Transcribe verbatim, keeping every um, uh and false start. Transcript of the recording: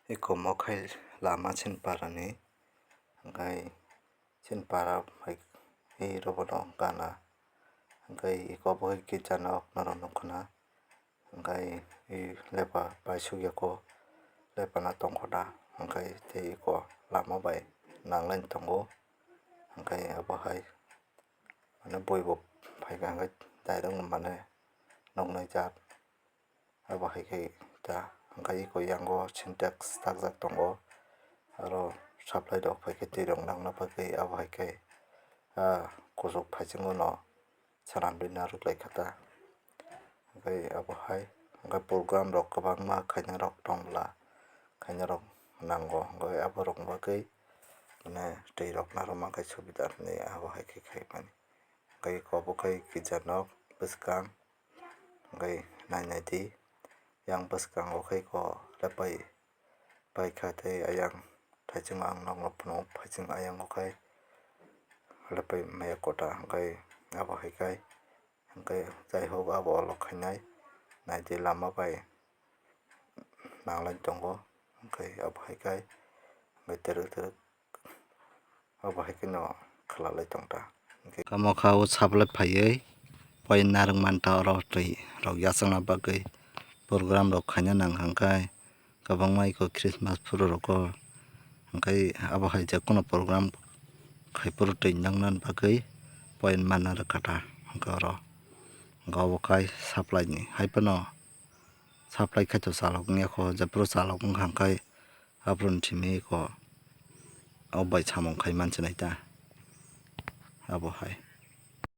Eko mokhai lama Sinpara ni, hwnkhe Sinpara hai robono gana, hwnkhe eko bo hai girja nok norok nukho na, hwnkhe lepa paisuk yako, lepana tongkho da, hwnkhe tei eko lama bai nanglai tongo, hwnkhe abo hai mane bui bo phaikha, hwnkhe direct mane nuknai jak. Abo hai khe ta, hwnkhe eko yango Sintex takjak tongo, aro supply rok phai khe twi rok nangna bagwi abo hai khe, ah, kuchuk phaichingno salam rwna rwk lai kha ta. Hwnkhe abo hai, hwnkhe program rok kwbangma khaina rok tong bwla, khaina rok nango, hwnkhe abo rok bagwi mane twi rok narwkma khe subida hinwi abo hai khe khai mani. Hwnkhe eko bo khe girja nok bwskang. Hwnkhe nai nai di, yang bwskango khe eko lepai paikha tei ayang thaichung ang nokno phunuk phaichung ayang o khe lepai maya kota, hwnkhe abo hai khe, hwnkhe jai hok abo olok khainai nai di lama bai nanglai tongo, hwnkhe abo hai khe, hwnkhe twrwk twrwk. Abo hai kheno khlailai tong ta. Hwnkhe tamo kha o supply phaiwi point narwk manta oro twi rok yachakna bagwi program rok khaina nang hwnkhe kwbangma eko Christmas phuru rogo hwnkhe abo hai je kono program khai phuru twi nangna bagwi point manna rwkha ta hwnkhe oro hwnkhe obo khai supply ni hai phano. Supply khai to chalok wngya kho, jephuru chalok wngkha hwnkhe aphuru ni simi kho o bai samung khai mansinai ta abo hai.